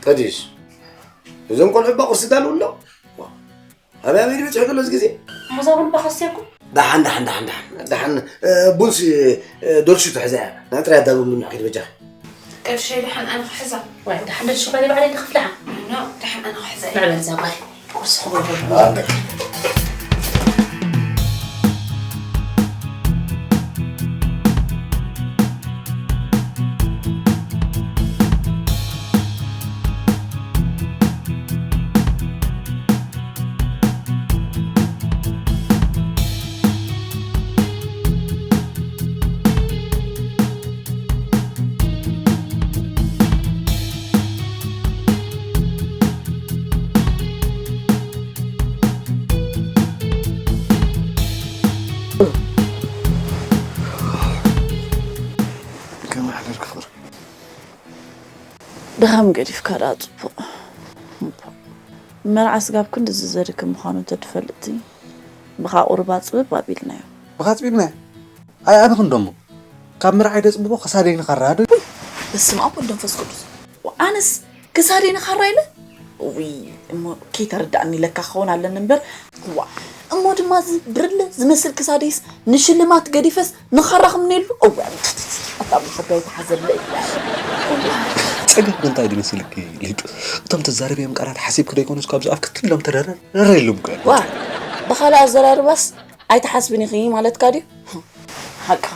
ፈዲስ፣ እዞም ቆልዑ እባ ቁርሲ ዳልውሎም። ኣበይ ኣበይ ዝበፅሑ ዘሎ እዚ ግዜ? እዛ ቡን እባ ከስትየኩም። ደሓን፣ ደሓን፣ ደሓን፣ ደሓን፣ ደሓን። እ፣ ቡንስ፣ እ፣ ዶልሽቶ ሕዛ እያ። ንዕጥራ ኣዳብሉና፣ ከይድ በጃኺ። ቅርሸይ ደሓን ኣነ ክሕዛ። ዋይ፣ ደሓን ዶልሽቶ ባዕለይ ባዕለይ ክፍልዓ። ኖ፣ ደሓን ኣነ ክሕዛ። ንዕበል እዛ ጓል። ቁርሲ ክበልዑ። ከመይ ሓደርኪ ፍቕሪ? ድኻም ገዲፍካ ደኣ ጽቡቕ። መርዓ ስጋብ ክንድዚ ዘድክም ምዃኑ እንተትፈልጥሲ፣ ብኻ ቁሩብ ኣጽብብ ኣቢልናዮ። ብኻ ኣጽቢብናዮ? ኣይ፣ ኣበኽን ደሞ? ካብ መርዓይ ደጽብቦ ክሳደይ ንኻራ ዶ? በስመ ኣብ ወወልድ ወመንፈስ ቅዱስ። ኣነስ ክሳደይ ንኻራ ኢለ? ውይ፣ እሞ ከይተረዳእኒ ኢለካ ክኸውን ኣለኒ እምበር። ዋ፣ እሞ ድማ እዚ ብርለ ዝመስል ክሳደይስ ንሽልማት ገዲፈስ ንኻራ ክምነየሉ? እዋ፣ ኣታ ብልቢ ኣይትሓዘለይ። ጸገም እንታይ ድዩ መሲልኪ ሊዱ? እቶም ትዛረብዮም ቃላት ሓሲብኪ ዶ ኣይኮነስ ካብዚ ኣፍኪ ትሎም ተረረር ኢሎም እኮ እዮም። ዋ፣ ብኻልእ ኣዘራርባስ ኣይትሓስብን ኢኺ ማለትካ ድዩ? ሓቅኻ።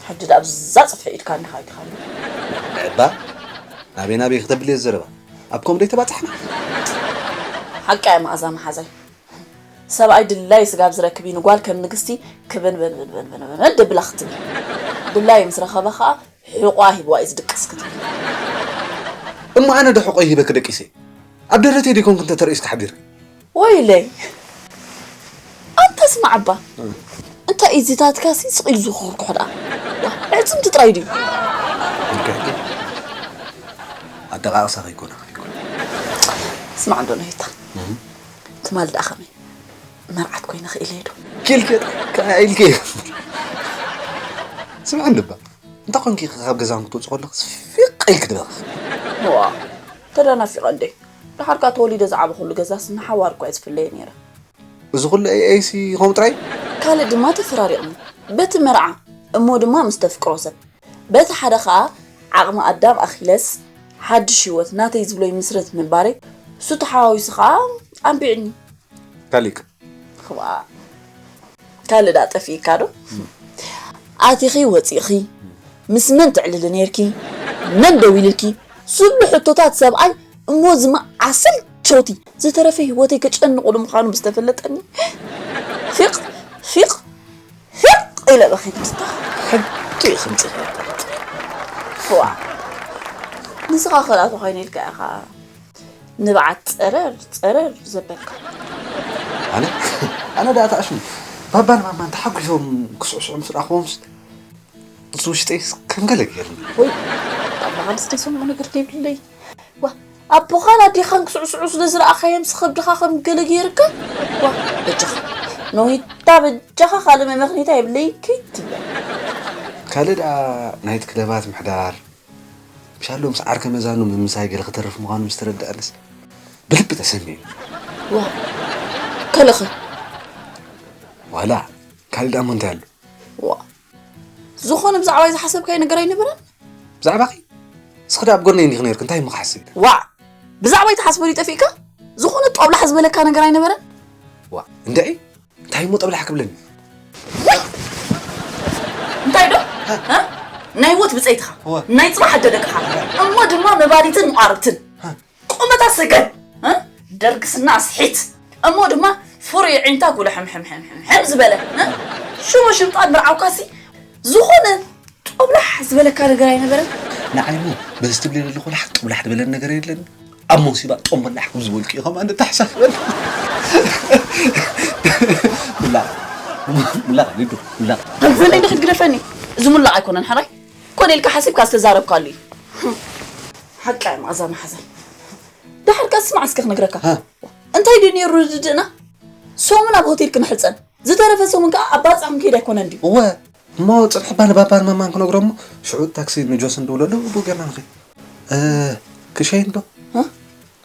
ሕጂ ደኣ ብዛ ጽፍሒ ኢድካ እንዲኻ ኣይትኻሉ። እባ ናበይ ናበይ ክተብልዮ ዘረባ? ኣብ ከምኡ ዶ ኣይተባጻሕና? ሓቃ እያ መኣዛ መሓዛይ። ሰብኣይ ድላዩ ስጋብ ዝረክብ እዩ ንጓል ከም ንግስቲ ክብንብንብንብንብን ደብላ ክትብል። ድላዩ ምስ ረኸበ ኸኣ ሕቋ ሂብዋ እዩ ዝድቅስ ክትብል። እሞ ኣነ ዶ ሕቆይ ሂበኪ ደቂሰ? ኣብ ደረተይ ዶ ይኮንኩ እንተ ተረኢስኪ ሓዲረ? ወይለይ። ኣንታ ስማዕ እባ። እ። እንታይ እዩ ዝታትካሲ ስቕ ኢሉ ዝኹርኩሕ ደኣ? ዋ፣ ኣዕጽምቲ ጥራይ ድዩ? እንካ፣ እንካ። ኣደቃቕሳ ከይኮነ፣ ከይኮነ። ስማዕ እንዶ ነሄታ። እም። ትማል ደኣ ከመይ? መርዓት ኮይነ ክኢለዮ ዶ? ኪልከ፣ ከኣ ኢልከ። ስምዕ እንድባ። እንታይ ኮንኪ ካብ ገዛኹም ክትወጽኡ ከለኹ ፊቕ ኢልኪ ትበኽኺ? ዋ፣ ተደናፊቐ እንዴ። ደሓር ከኣ ተወሊደ ዝዓበኹሉ ገዛስ ንሓዋር እኳ እየ ዝፍለዮ ነይረ። እዚ ኩሉ ኤ ኤ ሲ ከምኡ ጥራይ? ካልእ ድማ ተፈራሪቕኒ። በቲ መርዓ፣ እሞ ድማ ምስ ተፍቅሮ ሰብ። በቲ ሓደ ኸኣ ዓቕሚ ኣዳም ኣኺለስ ሓድሽ ህይወት ናተይ ዝብሎ ይምስርት ምንባረይ፣ እሱ ተሓዋዊሱ ኸኣ ኣንቢዕኒ። ካሊክ። ኽዋ፣ ካልእ ደኣ ጠፊእካ ዶ? ኣቲኺ ወጺእኺ፣ ምስ መን ትዕልሊ ነይርኪ? መን ደዊልልኪ? ዝብሉ ሕቶታት ሰብኣይ እሞ ዝመዓሰል ቸውቲ ዝተረፈ ህይወተይ ከጨንቑሉ ምዃኑ ምስ ተፈለጠኒ፣ ፊቕ፣ ፊቕ፣ ፊቕ ኢለ በኺ። ሕቂ ከምጽእ። ዋ፣ ንስኻ ኸላቶ ኾይነ ኢልካ ኢኻ። ንብዓት ጸረር ጸረር ዘበልካ። ኣነ? ኣነ ደኣ ተኣሽሙ። ባባን ማማን ተሓጒሶም ክስዕስዑ ምስ ረኣኽዎምስ፣ እዚ ውሽጠይስ ከም ገለ ገይሩኒ። ወይ፣ ባባኻ ምስ ዘይሰምዑ ነገር ዘይብለይ። ዋ፣ ኣቦኻን ኣዴኻን ክስዕስዑ ስለ ዝረኣኻዮም ስኸብድኻ ከም ገለ ገይርካ? ዋ፣ በጃኻ። ነዊታ በጃኻ ካልእ መመኽኒታ የብለይን ከይትብል። ካልእ ደኣ ናይቲ ክለባት ምሕዳር፣ ብሻሎም ምስ ዓርከ መዛኑ ምምሳይ ገለ ክተርፍ ምዃኑ ምስ ተረድኣንስ ብልቢ ተሰሚዑ። ዋ፣ ከለኸ? ዋላ፣ ካልእ ደኣ እሞ እንታይ ኣሎ? ዋ፣ ዝኾነ ብዛዕባይ ዝሓሰብካዮ ነገር ኣይነበረን? ብዛዕባኺ? እስኺ ደኣ ኣብ ጎነይ እንዲኺ ነይርኪ፣ እንታይ እሞ ክሓስብ? ዋዕ! ብዛዕባይ ትሓስቦ ድዩ ጠፊእካ? ዝኾነ ጦብላሕ ዝበለካ ነገር ኣይነበረን? ዋ፣ እንድዒ? እንታይ እሞ ጠብላሕ ክብለኒ? እንታይ ዶ? እ? ናይ ሞት ብጸይትኻ፣ እወ። ናይ ጽባሕ ኣደ ደቅኻ፣ እሞ ድማ መባሊትን መቓርብትን። እ? ቁመታ ሰገን፣ እ? ደርግስና ስሒት፣ እሞ ድማ ፍሩይ ዒንታ ኩሉ ሕም ሕም ሕም ሕም ሕም ዝበለ፣ እ? ሽቦ ሽምጣን ምርዓውካሲ ዝኾነ ጦብላሕ ዝበለካ ነገር ኣይነበረን? ንዓይ እሞ በዚ ትብሊ ዘለኹ ላሕ ጦብላሕ ዝበለኒ ነገር የለን። ኣብ ሞሲባ ጦም በላሕ ከም ዝበልኩ እዩ ከማን ተሓሳስበን። ሙላቕ፣ ሙላቕ፣ ሊዱ፣ ሙላቕ። ተንዘለይ ድሕድ ግደፈኒ። እዚ ሙላቕ ኣይኮነን፣ ሕራይ? ኮነ ኢልካ ሓሲብካ ዝተዛረብካሉ እዩ። ሓቃ እያ መኣዛ መሓዛ። ደሓር ከ ስማዕ እስከ ክነግረካ። ሃ? እንታይ ድዩ ነይሩ ርድድእና? ሰሙን ኣብ ሆቴል ክንሕጸን። ዝተረፈ ሰሙን ከኣ ኣብ ባጽዕ ክንከይድ ኣይኮነን ድዩ? እወ፣ እሞ ጽንሕ እባ ንባባን ማማን ክነግሮም እሞ ሽዑ ታክሲ ንጆስ እንደውለሉ ብኡ ጌርና ንኸይድ። እ፣ ክሸይን ዶ? ሃ?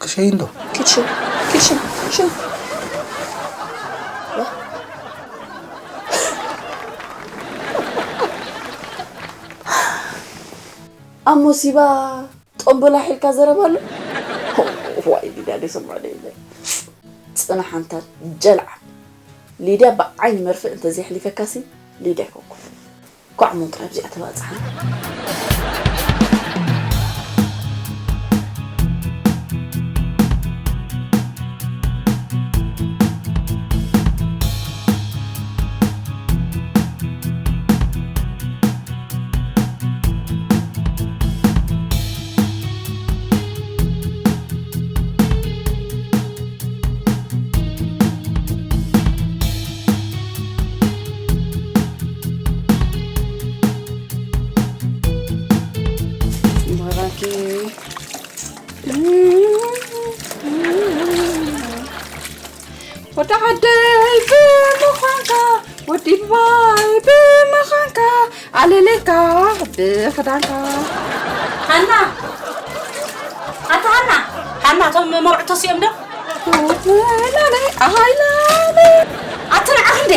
ክሸይን ዶ? ኪድ ሽን፣ ኪድ ሽን፣ ሽን። ኣብ ሞሲባ ጦምቦላ ሒልካ ዘረባሉ። ዋይ ሊድያ ደይ ሰምዖ ደይ። ጽናሕ ኣንታ ጀልዓ። ሊድያ ብዓይኒ መርፍእ እንተዘይሕሊፈካሲ ሊድያ ኣይኮንኩን። ኳዕ ሞት ኣብዚኣ ተባጽሓ። ወዲ ዓደይ ብምዃንካ፣ ወዲ ባይ ብምዃንካ፣ ኣለለካ ብኽዳንካ። ሃና! ኣታ ሃና! ሃና፣ እቶም መርዑ ተሲኦም ዶ? ላለ፣ ኣሃይ ላለ። ኣቲ ንዓኺ እንዴ?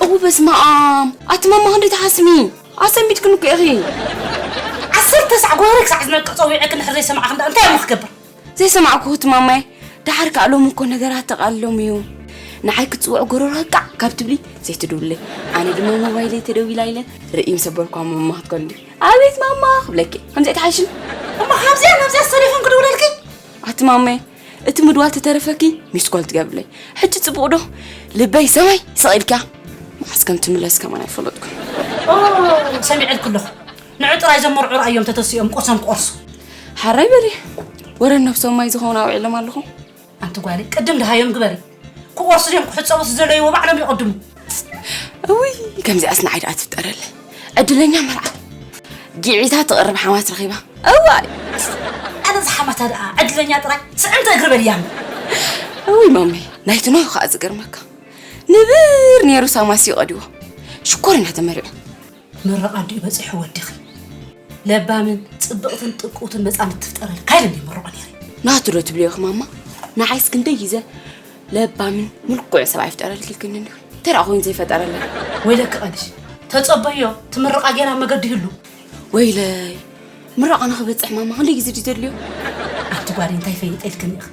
እው በስመ ኣብ! ኣቲ ማማ ክንደይ ትሓስሚ? ኣሰንቢድክን እኮ ኢኺ። ዓሰርተ ሳዕ ጓህሪ ክሳዕ ዝነቅዕ ጸዊዐ ክንድሕር ዘይሰማዕኺ እንዳ እንታይ እሞ ክገብር? ዘይሰማዕኩ ትማማይ፣ ደሓር ከኣ ሎሚ እኮ ነገራት ተቓሊሎም እዩ። ንዓይ ክትጽውዕ ጎረሮ ህቃዕ ካብ ትብሊ ዘይትድውለይ። ኣነ ድማ ሞባይለይ ተደዊላ ኢለ ርእይ ምስ ኣበልኳ ማማ ክትኮን ድዩ? ኣቤት ማማ ክብለኪ። ከምዚ ኣይትሓይሽን? እሞ ካብዚኣ ናብዚኣ ተሌፎን ክድውለልኪ? ኣቲ ማማይ፣ እቲ ምድዋል ተተረፈኪ ሚስኮል ትገብርለይ። ሕጂ ጽቡቕ ዶ? ልበይ ሰማይ ስቕ ኢልካ። መዓስ ከም ትምለስ ከማን ኣይፈለጥኩን። ኦ፣ ሰሚዐልኩ ኣለኹ። ንዑ ጥራይ ዘመርዑ ረኣዮም ተተሲኦም ቁርሶም ክቆርሱ። ሓራይ በሊ። ወረ ነብሶም ማይ ዝኸውን ኣውዒሎም ኣለኹ። ኣንቲ ጓለይ፣ ቅድም ድሃዮም ግበሪ። ክቆርሱ ድዮም ክሕጸቡ ዝደለይዎ ባዕሎም ይቐድሙ። እውይ፣ ከምዚኣስ ንዓይ ደኣ ትፍጠረለይ። ዕድለኛ መርዓ። ጊዒታ ትቕርብ ሓማት ረኺባ። እዋይ! ኣነ ዝሓማታ ደኣ ዕድለኛ ጥራይ ስዕምቲ እግሪ በልያ እምበር። እውይ ማመይ፣ ናይቲ ኖህ ኸኣ ዝገርመካ። ንብር ነይሩ ሳማሲ ቀዲዎ። ሽኮር ኢና ተመሪዑ። ምርቓ ኣዲኡ በጺሑ ወዲኺ። ለባምን ጽብቕትን ጥቁትን መጻምት ትፍጠረልካ ኢለ እንዲ ምርቖ ነይረ። ናቱ ዶ ትብልዮ ኢኺ ማማ? ንዓይስ ክንደይ ግዜ ለባምን ምልኩዕ ሰብኣይ ይፍጠረልኪ ኢልክኒ እንዲኺ። እንታይ ደኣ ኮይኑ ዘይፈጠረለይ? ወይለኪ ቀድሽ፣ ተጸበዮ፣ ትምርቓ ጌና መገዲ ይህሉ። ወይለይ፣ ምረቓ ንኽበጽሕ ማማ ክንደይ ግዜ ድዩ ዘድልዮ? ኣንቲ ጓለይ እንታይ ፈይጠ ኢልክኒ ኢኺ?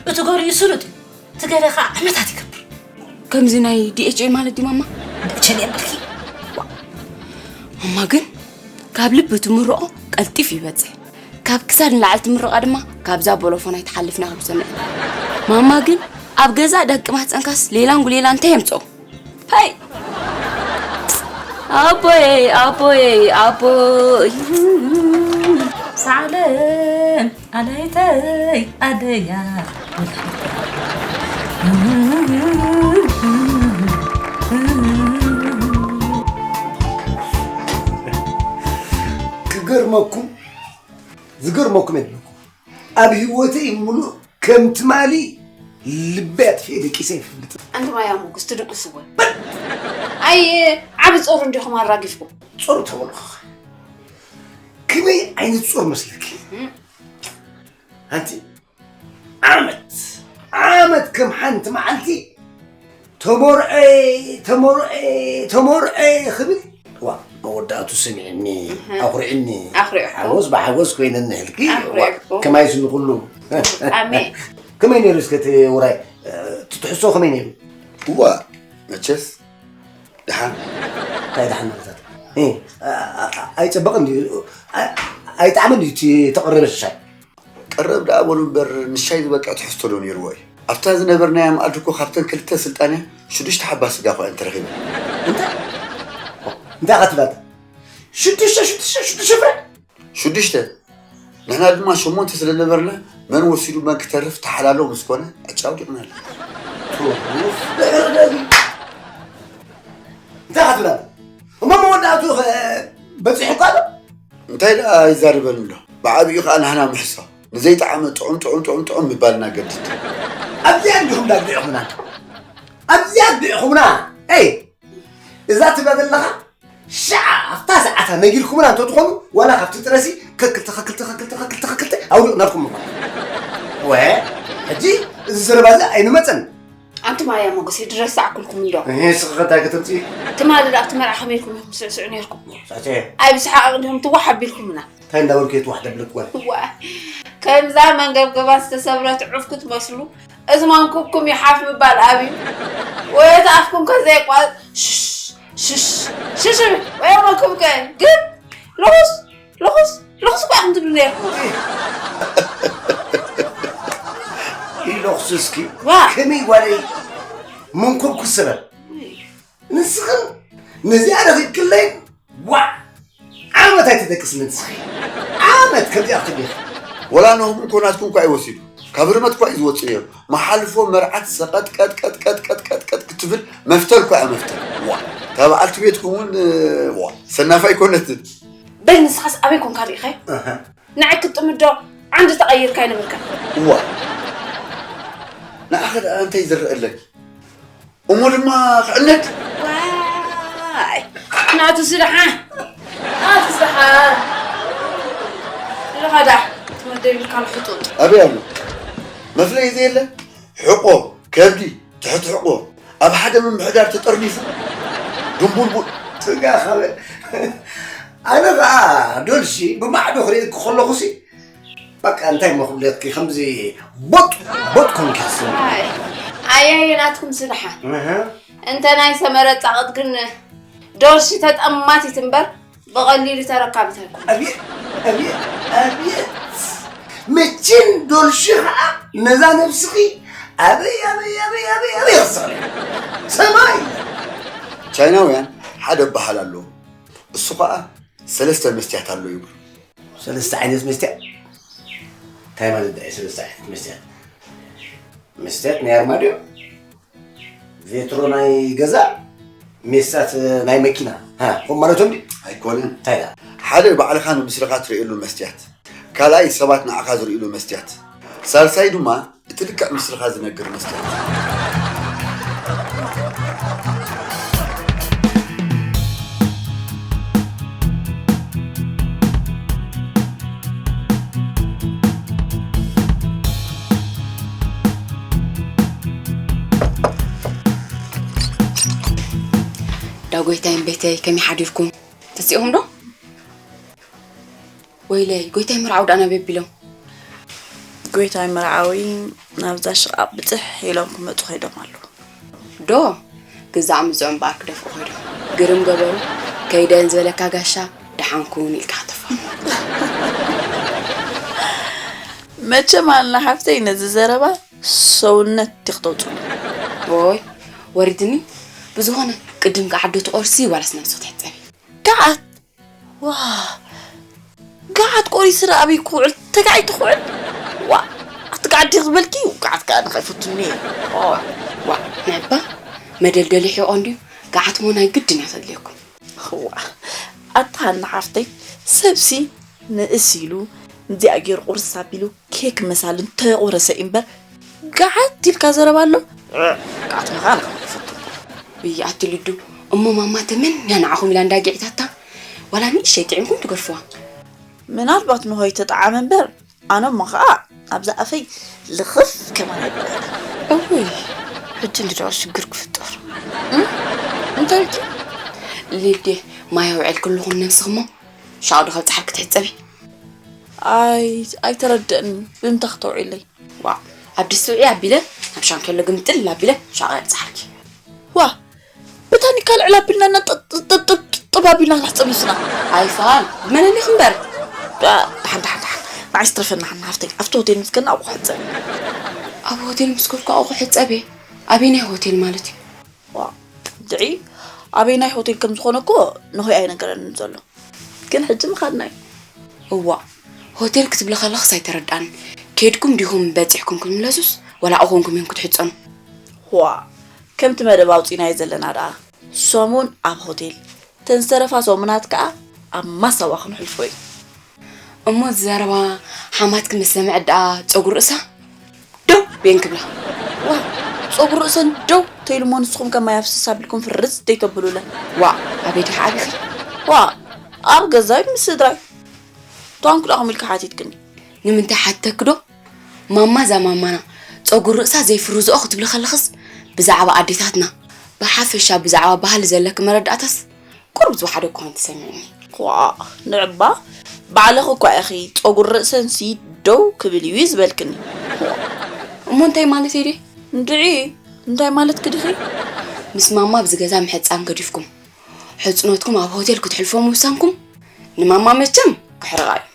እቲ ገሊኡ ስሉጥ እዩ፣ እቲ ገለ ኸዓ ዓመታት ይገብር። ከምዚ ናይ ዲኤችኤል ማለት ድዩ ማማ? ዲኤችኤል የብልኪ። ዋ። ማማ ግን ካብ ልቢ ትምርቖ ቀልጢፍ ይበጽሕ። ካብ ክሳድ ንላዕሊ ትምርቓ ድማ ካብዛ ቦሎፎን ኣይትሓልፍና ከም ሰምዐ። ማማ ግን ኣብ ገዛ ደቂ ማህፀንካስ ሌላን ጉሌላን እንታይ የምፅኦ? ሀይ! ኣቦይ፣ ኣቦይ፣ ኣቦይ። ሳዕለን ኣለይተይ ኣደያ። ክገርመኩም፣ ዝገርመኩም የብለኩም። ኣብ ህይወተይ ምሉእ ከም ትማሊ ልበይ ኣጥፊኤ ደቂሰ ይፈልጥ። ኣንቲ ማያ ሞጉስ ትድቅስዎ። ኣይ ዓቢ ጾር እንዲኹም ኣራጊፍኩም። ጾር ተበልኹ። ከመይ ዓይነት ጾር መስለኪ? እም። ኣንቲ ዓመት፣ ዓመት ከም ሓንቲ መዓልቲ ተመርዐ፣ ተመርዐ፣ ተመርዐ ክብል፣ ዋ፣ መወዳእቱ ስሚዕኒ፣ እህ። ኣኹሪዕኒ። ኣኹሪዕኩም። ሓጎስ ብሓጎስ ኮይነ እኒሀልኪ። ዋ፣ ኣኹሪዕኩም። ከማይስ ንኹሉ። ኣሜን። ከመይ ነይሩ እስከ እቲ ውራይ? እቲ ትሕዝቶ ከመይ ነይሩ? እዋ፣ መቸስ፣ ደሓን። እንታይ ደሓን ነገርታት? እ፣ ኣ-፣ ኣ-፣ ኣይጸበቕን ድዩ? ኣ-፣ ኣይጠዓመን ድዩ እቲ ተቐረበ ሽሻይ? ቀረብ ደኣ በሉ እምበር፣ ንሻይ ዝበቅዕ ትሕዝቶ ዶ ነይርዎ እዩ? ኣብታ ዝነበርናያ መኣዲ እኮ ካብተን ክልተ ስልጣንያ ሽዱሽተ ሓባ ስጋ እኮ እየን ተረኺበን። እንታይ? እንታይ ኢኻ ትብል ኣንታ? ሽዱሽተ፣ ሽዱሽተ፣ ሽዱሽተ ፍረ? ሽዱሽተ። ንሕና ድማ ሸሞንተ ስለ ነበርና፣ መን ወሲዱ መን ክተርፍ ተሓላሎ ምስ ኮነ፣ ዕጫ ኣውዲቕናላ። ኡፍ፣ ድሕሪ ነዚ እንታይ ኢኻ ትብል ኣንታ? እሞ መወዳእትኡ ኸ በጺሑ እኳ ኣሎ? እንታይ ደኣ ይዛረበኒ ኣሎ? ብዓቢኡ ኸኣ ናህና ምሕሳው። ንዘይጠዓመ ጥዑም፣ ጥዑም፣ ጥዑም፣ ጥዑም ምባልና ገድድ። ኣብዚኣ እንዲኹም ዳግዲዕኹምና። ኣብዚኣ ኣግዲዕኹምና። ኤይ! እዛ ትብላ ዘለኻ ሸዓ ኣብታ ሰዓታ ነጊርኩምና እንተትኾኑ፣ ዋላ ካብቲ ጥረሲ ከክልተ፣ ከክልተ፣ ከክልተ፣ ከክልተ፣ ከክልተ ኣውዲቕናልኩም ምዃን። ወ-፣ ሕጂ እዚ ዘረባ እዚ ኣይንመፀን። ኣንቱም ኣያ ሞገሰይ ድረስ ዝኣክልኩም እንዶ። እህ፣ ስኽኸ እንታይ ከተምፅኢ? ትማሊ ደኣ እቲ መርዓ ከመይ ኢልኩም ኢኹም ትስዕስዑ ነርኩም? ሳተ ኣይ ብሰሓቕ እንዲኹም ትዋሕ ኣቢልኩምና። እንታይ እንዳበልኩ እየ ትዋሕ ደብለክ ጓል? ዋ ከምዛ መንገብገባ ዝተሰብረት ዑፍ ክትመስሉ እዚ መንኩብኩም ይሓፍ ምባል ኣብዩ። ወይ እቲ ኣፍኩም ከዘየቋርፅ ሽሽ ሽሽ ሽሽ ወይ መንኩብከ ግን ልኹስ ልኹስ ልኹስ እኳ ኢኹም ትብሉ ነርኩም። ኢሎኽስ እስኪ ዋ ከመይ ጓለይ መንኮብ ክስረብ ንስኽን ነዚኣ ረኺብክለይ ዋዕ ዓመት ኣይትደቅስን ንስኺ ዓመት ከምዚኣ ክትብሊ ወላ ነኹም እኮ ናትኩም እኳ ይወሲዱ ካብ ርመት እኳ እዩ ዝወፅእ ነይሩ መሓልፎ መርዓት ሰቐጥ ቀጥቀጥቀጥቀጥቀጥቀጥ ክትብል መፍተል እኳ እያ መፍተል ዋ እታ በዓልቲ ቤትኩም እውን ዋ ሰናፋ ኣይኮነትን በይ ንስኻስ ኣበይ ኮንካ ርኢኻዮ? ንዓይ ክትጥምዶ ዓንዲ ተቐይርካ ኣይነበርካን። እዋ ንዓኺ ደኣ እንታይ ዝረኣለኪ እሞ ድማ ክዕነድ ዋይ ናቱ ስራሓ ናቱ ስራሓ ለኻዳ ትወደይ ብልካ ሕጡጥ ኣበይ ኣሎ መፍለይ ዘየለ ሕቆ ከብዲ ትሕት ሕቆ ኣብ ሓደ ምምሕዳር ተጠርኒፉ ድንቡልቡል ስጋ ካበ ኣነ ከዓ ዶልሲ ብማዕዶ ክርእየኪ ከለኹሲ በቃ እንታይ እሞ ክብለኪ ከምዚ ቦጥ ቦጥ ኮንኪ ትስምዒ ኣየ ናትኩም ስራሓ እንተ ናይ ሰመረ ፃቕጥ ግን ዶልሲ ተጠማቲት እምበር ብቐሊሉ ተረካቢት ኣይኮነትን። ኣብየት ኣብየት ኣብየት መቸም ዶልሺ ኸዓ ነዛ ነብስኺ ኣበይ ኣበይ ኣበይ ኣበይ ኣበይ ክስቕለ ሰማይ ቻይናውያን ሓደ በሃል ኣለዎም እሱ ኸዓ ሰለስተ መስትያት ኣሎ ይብሉ ሰለስተ ዓይነት መስትያት እንታይ ማለት ድኣ ሰለስተ ዓይነት መስትያት መስትያት ናይ ኣርማድዮ ቬትሮ ናይ ገዛ ሜሳት ናይ መኪና ኩም ማለቶም ድዩ ኣይኮነን እንታይ ደኣ ሓደ ባዕልኻ ንምስልኻ ትርእየሉ መስትያት ካልኣይ ሰባት ንዓኻ ዝርእይሉ መስትያት ሳልሳይ ድማ እቲ ልክዕ ምስልኻ ዝነግር መስትያት ዳጎይታይን ቤተይ ከመይ ሓዲርኩም? ተሲእኹም ዶ? ወይለይ ጎይታይ መርዓዊ ደኣ ናበይ ኣቢሎም? ጎይታይ መርዓዊ ናብዛ ሽቓቕ ብፅሕ ኢሎም ክመፁ ከይዶም ኣለዉ። ዶ ግዛዕ ምዝኦም በኣር ክደፍኡ ከይዶም ግርም ገበሩ ከይደን ዝበለካ ጋሻ ደሓን ኩን ኢልካ ከተፋ መቸም ኣልና ሓፍተይ ነዚ ዘረባ ሰውነት ዲኽ ተውፅሉ። ኦይ ወሪድኒ ብዝኾነ ቅድም ከዓዶ ትቆርሲ ዋላስ ነብሲ ክትሕፀቢ? ገዓት ዋ ገዓት ቆሪሲ ዳ ኣበይ ክውዕል ተጋዒቱ ክውዕል ዋ ኣቲ ገዓት ዲኽ ዝበልኪ ገዓት ከኣ ንኸይፈቱኒ ዋ ንዕባ መደልደሊ ሒቖ እንድዩ ገዓት ሞ ናይ ግድን እያ ተድልየኩም ዋ ኣታ ሃና ሓፍተይ ሰብሲ ንእስ ኢሉ እዚኣ ገይሩ ቁርስ ኣቢሉ ኬክ መሳሊ እንተቆረሰ እዩ እምበር ገዓት ኢልካ ዘረባ ኣሎ ገዓት ምኻን ከይፈቱ ውይ ኣቲ ልዱ እሞ ማማ ተመንያ ንዓኹም ኢላ እንዳጊዒታታ ዋላ ንእሽተይ ጥዒምኩም ትገድፍዋ ምናልባት ንሆይ ተጠዓመ እምበር ኣነ እሞ ኸዓ ኣብዛ ኣፈይ ልኽፍ ከማን ኣይበላዕን እውይ ሕጂ እንድዳኦ ሽግር ክፍጠር እንታይ ኢልኪ ሊዴ ማይ ኣውዕል ክልኹም ነብስኽሞ ሻቕ ዶ ካብ ጸሓይ ክትሕጸቢ ኣይ ኣይተረደእን ብምንታይ ክተውዒለይ ዋእ ኣብ ድስቲ ውዕይ ኣቢለ ናብ ሻንከሎ ግምጥል ኣቢለ ሻቕ የብጽሓልኪ። ዋእ በታኒካ ልዕል ኣቢልና እና ጥጥጥጥጥብ ኣቢልና ክንሕጸብ ነብስና። ኣይፋል ብመን ኣሊኺ እምበር። ደሓን ደሓን ደሓን ንዓይ ስትረፈና ሓና ሃፍተይ ኣብቲ ሆቴል ምስ ከና ኣብኡ ክሕጸብ እየ። ኣብ ሆቴል ምስ ከድኩ ኣብኡ ክሕጸብ እየ። ኣበየናይ ሆቴል ማለት እዩ? ዋእ እንድዒ ኣበየናይ ሆቴል ከም ዝኾነ እኮ ንሆይ ኣይነገረንን ዘሎ። ግን ሕጂ ምኻድና እዩ። እዋእ ሆቴል ክትብሊ ከለኽስ ኣይተረድኣንን። ኬድኩም ዲኹም በጺሕኩም ክትምለሱስ ወላ ኣኾንኩም እዮም ክትሕጸኑ። ዋእ ከምቲ መደብ ኣውጺእናዮ ዘለና ደኣ ሰሙን ኣብ ሆቴል እተን ዝተረፋ ሰሙናት ከኣ ኣብ ማሳዋ ክነሕልፎ እዩ። እሞ እዚ ዘረባ ሓማትኪ ምስ ሰምዐት ደኣ ጸጉሪ ርእሳ ደው በየን ክብላ። ዋእ ጸጉሪ ርእሰን ደው ተይሉ እሞ ንስኹም ከ ማይ ኣፍስስ ኣቢልኩም ፍርስ ደይተብሉለን። ዋእ ኣበይ ዲኺ ዓቢኺ? ዋእ ኣብ ገዛይ ምስ ስድራይ። ታንኩ ደኣ ከምኡ ኢልኪ ሓቲትክኒ። ንምንታይ ሓቲተኪ ዶ? ማማ እዛ ማማና ጸጉር ርእሳ ዘይፍርዝኦ ክትብሊ ከለኽስ ብዛዕባ ኣዴታትና ብሓፈሻ ብዛዕባ ባህሊ ዘለኪ መረዳእታስ ቁሩብ ዝወሓደ እኳ ተሰሚዑኒ። ኳ ንዕባ ባዕልኺ እኳ ኢኺ ጸጉር ርእሰንሲ ደው ክብል እዩ ዝበልክኒ። እሞ እንታይ ማለት እየ ድየ? እንድዒ እንታይ ማለት ክድኺ? ምስ ማማ ኣብዚ ገዛ ምሕጻን ገዲፍኩም ሕጽኖትኩም ኣብ ሆቴል ክትሕልፎ ምውሳንኩም ንማማ መቸም ክሕርቓ እዩ።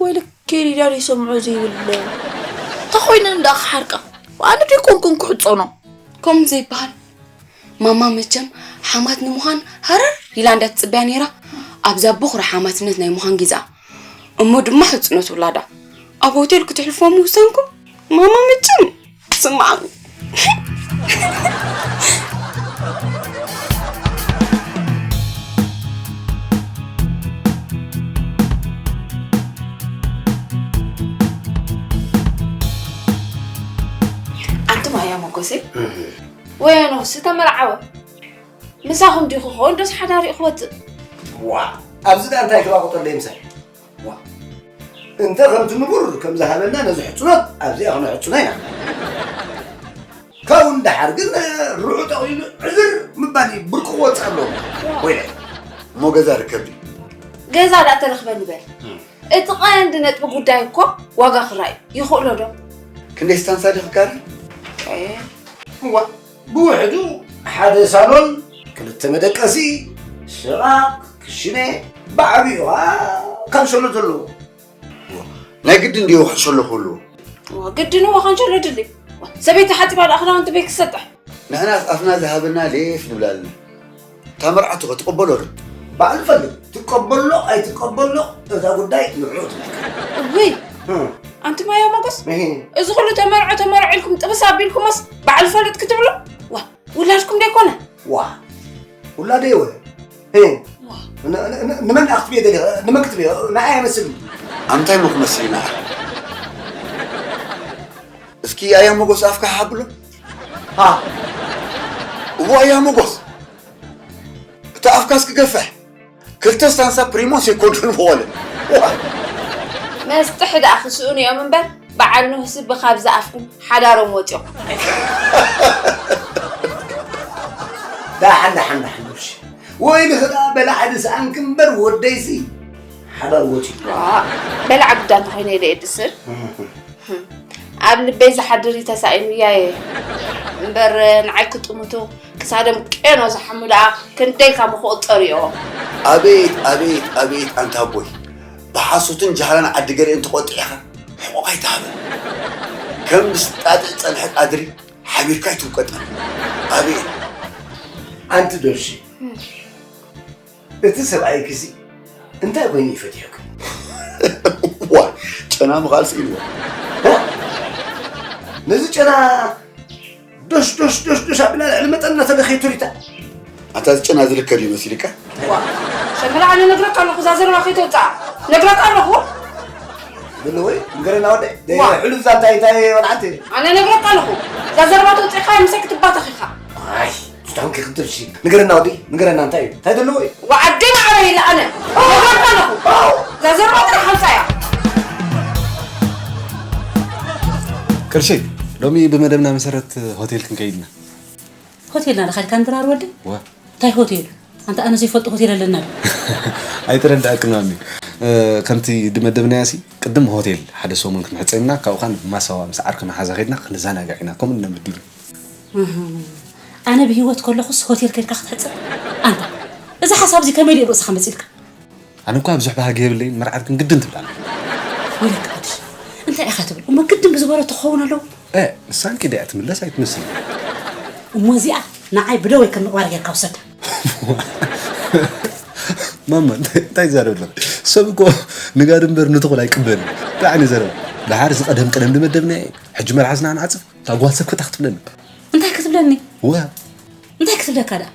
ወይለ ኬሊዳ ዘይሰምዖ ዘይብለ ተኾይነ እንዳ ክሓርቃ ኣነ ደይኮንኩን ክሕጸኖ። ከምኡ ዘይበሃል። ማማ መቸም ሓማት ንምዃን ሃረር ኢላ እንዳትጽበያ ነይራ። ኣብዛ ቦኽሪ ሓማትነት ናይ ምዃን ጊዛ እሞ ድማ ሕጽኖት ውላዳ ኣብ ሆቴል ክትሕልፎ ምውሳንኩም ማማ መቸም ስምዓኒ። ኣንቱም ኣያ መጎሰይ ወያኖ ዝተመርዓወ ምሳኹም ዲኹ ክኸውን ዶስ ሓዳሪኡ ክወፅእ? ዋ ኣብዚ ዳ እንታይ ክባቁጠለይ ምሳይ? ዋ እንተ ከምቲ ንቡር ከም ዝሃበና ነዚ ሕፅኖት ኣብዚኣ ክነሕፅኖ ኢና። ካብኡ እንዳሓር ግን ርዑ ጠቕሊሉ ዕዝር ምባል እዩ ብርቂ ክወፅእ ኣለዎ። ወይለ እሞ ገዛ ርከብ ድዩ? ገዛ ዳ ተረኽበ ንበል። እቲ ቀንዲ ነጥቢ ጉዳይ እኮ ዋጋ ክራይ ይኽእሎ ዶ? ክንደይ ስታንሳ ድዩ ክካረ? ዋ ብውሕዱ ሓደ ሳሎን፣ ክልተ መደቀሲ፣ ሽቓቕ፣ ክሽነ፣ ብዓብዩ ኸዓ ካንሸሎ ዘለዎ። ናይ ግድን ድዩ ካንሸሎ ክህልዎ? ግድን እዎ ካንሸሎ ድሊ። ሰበይቲ ሓፂባ ዶ ክዳውንቲ ቤት ክሰጥሕ? ንሕናስ ኣፍና ዝሃበና ሌፍ ንብላልና። እታ መርዓቱ ከ ትቕበሎ ዶ? ባዕሉ ፈልጥ ትቀበሎ ኣይትቀበሎ እዛ ጉዳይ ንዕኡ ትምልከት። እውይ ኣንቱም ኣያ ሞጎስ እሂ። እዚ ኩሉ ተመርዖ ተመርዖ ኢልኩም ጥብስ ኣቢልኩሞስ ባዕሉ ፈልጥ ክትብሉ ዋ ውላድኩም ደይኮነ ዋ ውላደይ ወ ሂ። ዋ ን- ን- ን- ንመን ኣክትብዮ ደሊኸ ንመን ክትብዮ ንዓይ ኣይመስልን። ኣምታይ ሞ ክመስል ኢና እስኪ ኣያ ሞጎስ ኣፍካ ሓብሎ ሃ እዎ ኣያ ሞጎስ እቲ ኣፍካስ ክገፍሕ ክልተ ስታንሳ ፕሪሞን ሴኮንዱን ምኾነ መስጥሕ ደኣ ክስእኑ እዮም እምበር በዓል ኖህ ስብ ካብዛ ኣፍኩም ሓዳሮም ወፂኦም ዳሓን ዳሓን ዳሓን ሽ ወይልኺ ደኣ በላዕሊ ሰኣንኪ እምበር ወደይሲ ሓዳር ወፂኡ በላዕ ግዳ እንተኾይነ ኢለ እየ ድስር ኣብ ልበይ ዝሓድር እዩ ተሳኢኑያ እየ እምበር ንዓይ ክጥምቱ ክሳዶም ቄኖ ዝሓሙ ደኣ ክንደይ ካብ ምክቕፀር እዮ ኣቤት ኣቤት ኣቤት ኣንታ ኣቦይ ብሓሶትን ጃህራን ዓዲ ገሊአን ተቆጢዕኻ ሕቆቕ ኣይትሃበን ከም ምስጣጢዕ ጸንሐት ኣድሪ ሓቢርካ ኣይትውቀጠን ኣቤት ኣንቲ ዶርሺ እቲ ሰብኣይኪሲ እንታይ ኮይኑ እዩ ፈቲሑኪ? ዋ ጨና ምኻል ስኢንዎ። ነዚ ጨና ዶሽ ዶሽ ዶሽ ዶሽ ኣቢላ ልዕሊ መጠን እናተለኸየቶ ሪታ። ኣታ እዚ ጨና ዝልከ ድዩ መሲልካ? ዋ ሸፈላ ኣነ ነግረካ ኣለኹ እዛ ዘረባ ከይተውፅኣ ነግረካ ኣለኹ። ብልወይ ንገረና ወደ ዋ። ሕሉፍ ዛንታ እንታይ ወልዓት ኣነ ነግረካ ኣለኹ እዛ ዘረባ ተውፅእካ ምሳይ ክትባተኽ ኢኻ። ኣይ ስታንኪ ክትብሲ ንገረና ወዲ ንገረና እንታይ እዩ እንታይ ዘለዎ እዩ ወዓዲ ማዕረ ኢለ ኣነ ነግረካ ኣለኹ እዛ ዘረባ ጥራሕ ሓምፃያ ቅርሺ ሎሚ ብመደብና መሰረት ሆቴል ክንከይድና ሆቴልና ዶ ኸድካ ንድራር ወዲ ዋ እንታይ ሆቴል ኣንተ ኣነ ዘይፈልጦ ሆቴል ኣለና ዶ ኣይተረዳእክን ማሚ ከምቲ ድመደብናያ ሲ ቅድም ሆቴል ሓደ ሰሙን ክንሕፀ ኢልና ካብኡ ኻን ማሳዋ ምስ ዓርክና ሓዛ ኸድና ክንዘናጋዕ ኢና ከምኡ ነምድሉ ኣነ ብሂወት ከለኹስ ሆቴል ከድካ ክትሕፅብ ኣንታ እዚ ሓሳብ እዚ ከመይ ድዩ ርእስኻ መፂልካ ኣነ እኳ ብዙሕ ባህጊ የብለይን መርዓት ግን ግድን ትብላ ወለካ ኣድሽ እንታይ ኢኻ ትብል እሞ ግድን ብዝበሎ ትኸውን ኣለዉ ንሳን ኪዳ እያ ትምለስ ኣይትመስል እሞ እዚኣ ንዓይ ብደወይ ከም ምቕባር ጌርካ ውሰዳ ማማ እንታይ ትዛረብ ኣለኻ ሰብ እኮ ንጋድ እምበር ንትኹል ኣይቅበልን እንታይ ዓይነት ዘረባ ደሓር እዚ ቀደም ቀደም ድመደብና ሕጂ መልሓስና ንዓፅፍ እታ ጓል ሰብ ክታ ክትብለኒ እንታይ ክትብለኒ ወ እንታይ ክትብለካ ደኣ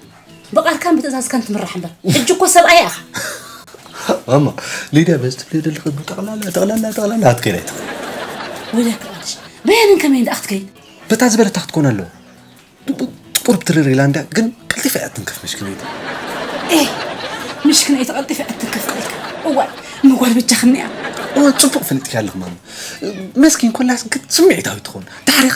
ብቓልካን ብትእዛዝካን ትምራሕ እምበር ሕጂ እኮ ሰብኣይ ኢኻ ማማ ሊድያ በዚ ትብልዮ ዘለኺ ጠቕላላ ጠቕላላ ጠቕላላ ክትከይድ ኣይትኽእል ወይለካ ኣድሽ በየንን ከመይን ደኣ ክትከይድ በታ ዝበለታ ክትኮን ኣለዎ ጥቁር ትርር ኢላ እንዳ ግን ቀልጢፋ እያ ትንከፍ ምሽክነይቲ ኤህ ምሽክነይቲ ቀልጢፋ እያ ትንከፍ ኢልካ እዋይ መጓል በጃኽኒ እያ እወ ጽቡቕ ፈሊጥኪ ኣለኽ ማማ መስኪን ኮላስ ግን ስምዒታዊ ትኾን ዳሕሪኻ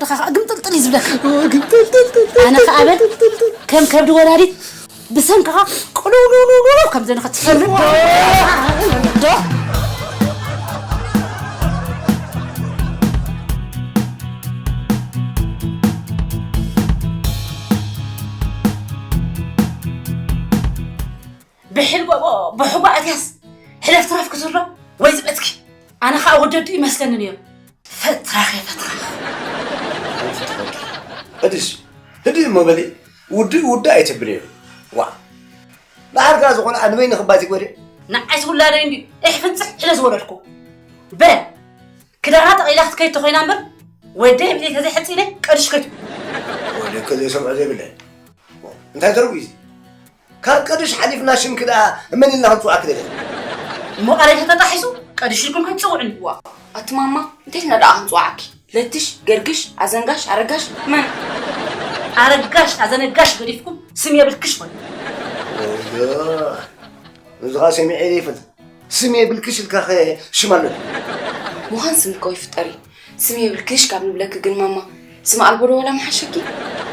ወድኻ ከዓ ግምጥልጥል እዩ ዝብለካ። ኣነ ከዓ በል ከም ከብዲ ወላዲት ብሰንክኻ ቅልውልውልውልው ከም ዘለኻ ትፈልጥ ዶ? ዶ? ብሕልጎ ብሕጓ ኣትያስ ሕለፍ ትራፍ ክትብሎ ወይ ዝበትኪ ኣነ ኸኣ ወደዱ ይመስለኒ ነይሩ። ፈትራኽ የፈትራኽ። ኣንቲ ትኾንኪ። እድስ፣ ህድእ እሞ በሊ፣ ውድእ ውድእ ኣይትብልዮ። ዋ። ብዓርካ ዝኾነ ኣንበይ ንኽባቲ ጎደ። ንዓይስ ውላደይ እንዲ እሕ ፍንጽሕ ኢለ ዝወለድኩ። በ፣ ክዳና ጠቒላ ክትከይድ ተኾይና እምበር፣ ወደይ እምኒ ተዘይሕጺነ ቀድሽ ከይቱ። ወደ ከዘይ ሰምዖ ዘይብለ። እንታይ ተርጉ እዚ? ካብ ቀድሽ ሓሊፍና ሽምኪ ደኣ መን ኢልና ክንጽውዓኪ ደለና? እሞ ቃለይ ተተጣሒሱ ቀድሽ ኢልኩም ከይትጽውዑኒ። ዋ፣ ኣቲ ማማ፣ እንታይ ኢልና ደኣ ክንጽውዓኪ? ለትሽ፣ ገርግሽ፣ ኣዘንጋሽ፣ ኣረጋሽ፣ መን? ኣረጋሽ፣ ኣዘነጋሽ ገዲፍኩም ስም የብልክሽ ኾይኑ። ወዮ፣ እዚ ኸኣ ሰሚዐ ዘይፈልጥ። ስም የብልክሽ ኢልካ ኸ ሽም ኣሎ? ምዃን ስም እኮ ይፍጠር እዩ። ስም የብልክሽ ካብ ንብለኪ ግን ማማ፣ ስም ኣልቦ ዶ ዋላ ምሓሸኪ?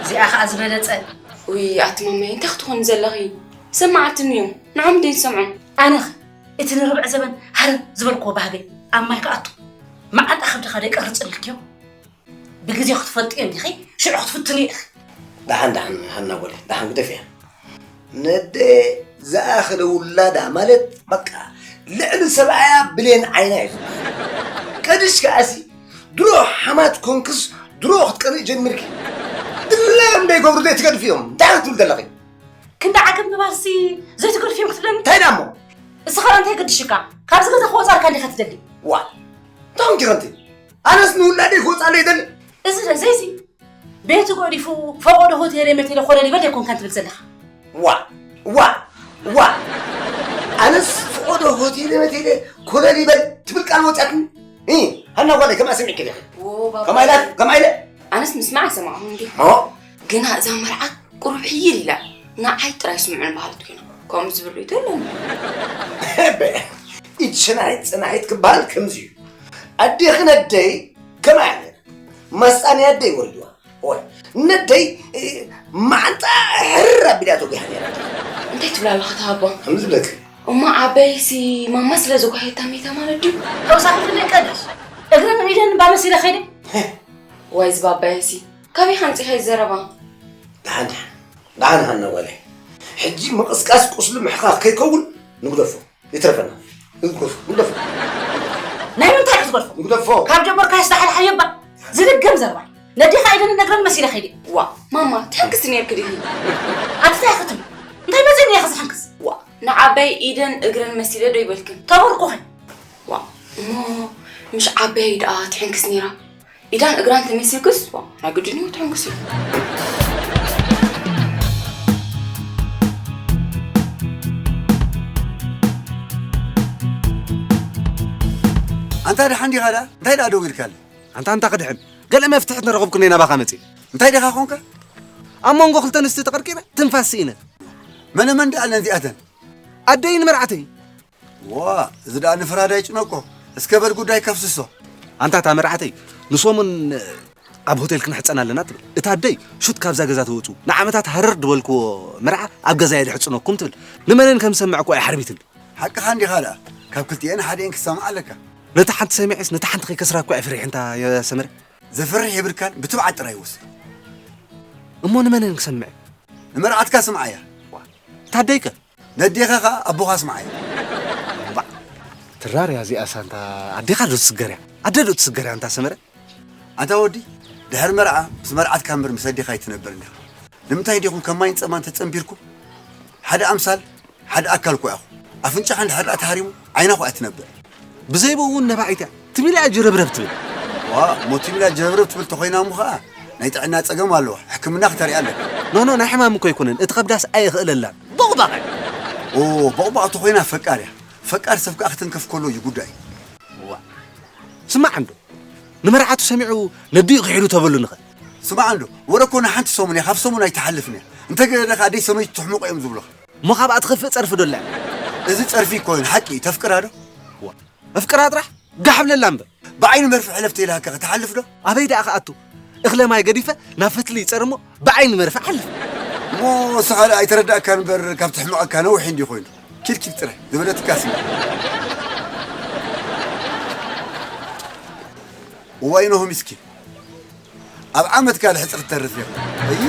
እዚኣ ኸኣ ዝበለጸ። ውይ፣ ኣቲ ማማይ፣ እንታይ ክትኾኒ ዘለኺ? ሰማዕትኒ እዮም። ንዖም ደይ ሰምዖም። ኣነኸ እቲ ንርብዕ ዘበን ሃረር ዝበልክዎ ባህገይ ኣብ ማይ ክኣቱ፣ መዓንጣ ከብድኻ ደይቀርጽልክዮ? ብግዜ ክትፈልጥዮ እንዲኺ፣ ሽዑ ክትፍትንዮ ኢኺ። ደሓን፣ ደሓን፣ ሃና ጓለይ፣ ደሓን ግደፍያ። ነደ ዝኣኸለ ውላዳ ማለት፣ በቃ፣ ልዕሊ ሰብኣያ ብሌን ዓይና እዩ ዝበሃል። ቀድሽ ከኣሲ፣ ድሮ ሓማት ኮንክስ፣ ድሮ ክትቀንእ ጀሚርኪ። ድላዮም ደይገብሩ ዘይትገድፍዮም። እንታይ ክትብል ዘለኺ? ክንዲ ዓገብ ምባልሲ ዘይትገድፍዮም ክትብለኒ? እንታይ ደኣ እሞ? እስኻ እንታይ ገድሽካ? ካብዚ ገዛ ክወጻልካ እንዲኻ ትደሊ? ዋ፣ እንታይ ኮንኪ ከምቲ? ኣነስ ንውላደይ ክወጻለይ ይደሊ። እዚ ዶ ዘይዚ? ቤቱ ገዲፉ ፈቐዶ ሆቴለ መቴለ ኮለል ይበል ደይኮንካን ትብል ዘለኻ? ዋ፣ ዋ፣ ዋ። ኣነስ ፈቐዶ ሆቴለ መቴለ ኮለል ይበል ትብል ቃል ወጻትኒ? እ፣ ሃና ጓለይ፣ ከምኣ ሰሚዕኪ ዲኺ? ዎ፣ ባባ። ከምኣ ኢላ፣ ከምኣ ኢለ? ኣነስ ምስማዕ ኣይሰማዕኹን እንዲ። ኦ? ግና እዛ መርዓ ቁሩብ ሕይል ኢላ። ንዓይ ጥራይ ስምዑን በሃልቲ ኮይና። ከምኡ ዝብል ርእይቶ የለኒ። በ-፣ ኢድ ሸናሒት ጸናሒት ክበሃል ከምዚ እዩ። ኣዴኽን ኣደይ ከምኣ እያ ነይራ። ማስጣ ናይ ኣደይ ወሪድዋ። ወይ፣ ነደይ፣ እ፣ መዓንጣ ሕርር ኣቢላ ተጒሃ ነይራ። እንታይ ትብላ ኣለኻ ተሃባ? ከምዚ ዝብለኪ። እሞ ዓባይሲ ማማ ስለ ዘጓየታ ሜታ ማለት ድዩ? ተወሳኺ ክንደይ ቀድሽ? እግረን ኢደን እባ መሲለ ከይደ? ዋይ፣ እዚ ባባየሲ፣ ካበይ ከምጺኻ እዚ ዘረባ? ደሓን፣ ደሓን። ደሓን ሃና ጓለይ። ሕጂ ምቕስቃስ ቁስሊ ምሕኻኽ ከይከውን ንግደፎ። ይትረፈና። ንግደፎ፣ ንግደፎ። ናይ ምንታይ ክትገድፎ? ንግደፎ። ካብ ጀመርካዮስ ደሓን ሓየባ። ዝድገም ዘረባ። ነዴኻ ኢደንን እግረን መሲለ ከይደ። ዋ፣ ማማ፣ ትሕንክሲ ነይርኪ ዲኺ? ኣቲ እንታይ ክትም? እንታይ መጺእኒ ኢኻ ዝሕንክስ? ዋ፣ ንዓባይ ኢደን እግረን መሲለ ዶ ይበልክን? ተበርኩኺ። ዋ፣ እሞ ምሽ ዓባይ ደኣ ትሕንክስ ነይራ? ኢዳን እግራን ተመሲልክስ፣ ዋ፣ ናይ ግድን እዩ ትሕንክስ እዩ። ኣንታ ደሓን ዲኻ ደኣ? እንታይ ደኣ ደው ኢልካለ? ኣንታ፣ ኣንታ ክድሕን፣ ገለ መፍትሒ ትረኸብኩ እየ ናባኻ መጺእ። እንታይ ዲኻ ኾንካ? ኣብ መንጎ ክልተ ኣንስቲ ተቐርቂረ፣ ትንፋስ ስኢነ። መነ መን ደኣ ኣለን እዚኣተን? ኣደይን መርዓተይ። ዋ፣ እዚ ደኣ ንፍራድ ኣይጭነቆ። እስከ በል ጉዳይ ከፍስሶ። ኣንታ እታ መርዓተይ ንሰሙን ኣብ ሆቴል ክንሕጸን ኣለና ትብል። እታ ኣደይ ሹት ካብዛ ገዛ ትወጹ። ንዓመታት ሃረር ዝበልክዎ መርዓ ኣብ ገዛየ ድሕጽነኩም ትብል። ንመንን ከም ዝሰምዕ እኮ ኣይሓርቢትን። ሓቅኻ እንዲኻ ደኣ። ካብ ክልቲኤን ሓደኤን ክትሰምዓ ኣለካ። ነታ ሓንቲ ሰሚዐስ ነታ ሓንቲ ከይከስራ እኮ እየ ፈሪሐ እንታ የሰመረ። ዘፍርሕ የብልካን፣ ብትብዓት ጥራይ ወስድ። እሞ ንመንን ክሰምዕ? ንመርዓትካ ስምዓያ። እታ ኣደይከ? ነዴኻ ኸኣ ኣቦኻ ስምዓያ። እምባዕ፣ ትራር እያ እዚኣሳ። እንታ ኣዴኻ ዶ ትስገር እያ? ኣደ ዶ ትስገር እያ እንታ ሰመረ? ኣታ ወዲ፣ ድሕሪ መርዓ ምስ መርዓትካ እምበር ምስ ኣዴኻ ኣይትነብርን ኢኻ። ንምንታይ ዲኹም ከም ማይን ጸማን ተጸንቢርኩም? ሓደ ኣምሳል፣ ሓደ ኣካል እኮ ኢኹም። ኣፍንጫኻ እንድሕር ደኣ ተሃሪሙ፣ ዓይና እኮ እያ ትነብር። ብዘይብኡ እውን ነባዒት እያ። ትም ኢላ እያ ጀረብረብ ትብል። ዋ፣ እሞ ትም ኢላ ጀረብረብ ትብል ተኾይና እሞ ኸኣ ናይ ጥዕና ጸገም ኣለዋ። ሕክምና ክተሪኣ ኣለካ። ኖ፣ ኖ፣ ናይ ሕማም እኮ ኣይኮነን። እቲ ከብዳስ ኣየኽእለላን። ቦቕባቕ እያ። ኦ፣ ቦቕባቕ ተኾይና ፈቃር እያ። ፈቃር ሰብ ከኣ ክትንከፍ ከሎ እዩ ጉዳይ። ዋ። ስማዕ እንዶ፣ ንመርዓቱ ሰሚዑ ነዲኡ ክሒዱ ተበሉንኸ? ስማዕ እንዶ፣ ወረ እኮ ንሓንቲ ሰሙን እያ፣ ካብ ሰሙን ኣይትሓልፍን እያ። እንተ ገለ ከኣ ደይ ሰመይቲ ትሕምቆ እዮም ዝብሉኻ። እሞ ካብኣ ትኸፍእ ጸርፊ ዶ ኣላ? እዚ ጸርፊ ይኮነን፣ ሓቂ እዩ። ተፍቅራ ዶ? ዋ፣ ኣፍቅራ ጥራሕ ጋሕ ብለላ እምበር። ብዓይኒ መርፍእ ሕለፍ ተይልሃካ ክትሓልፍ ዶ? ኣበይ ደኣ ክኣቱ? እኽለ ማይ ገዲፈ ናብ ፈትሊ ይጸር እሞ ብዓይኒ መርፍእ ሓልፍ። እሞ ንስኻ ደኣ ኣይተረዳእካን እምበር፣ ካብ ትሕምቐካ ነዊሕ እንድዩ ኮይኑ። ኪድ ኪድ ጥራይ ዝበለትካ ስምዕ። እዋይ ነሆ ሚስኪን። ኣብ ዓመትካ ልሕጺ ክትተርፍ ኢኻ። እይ።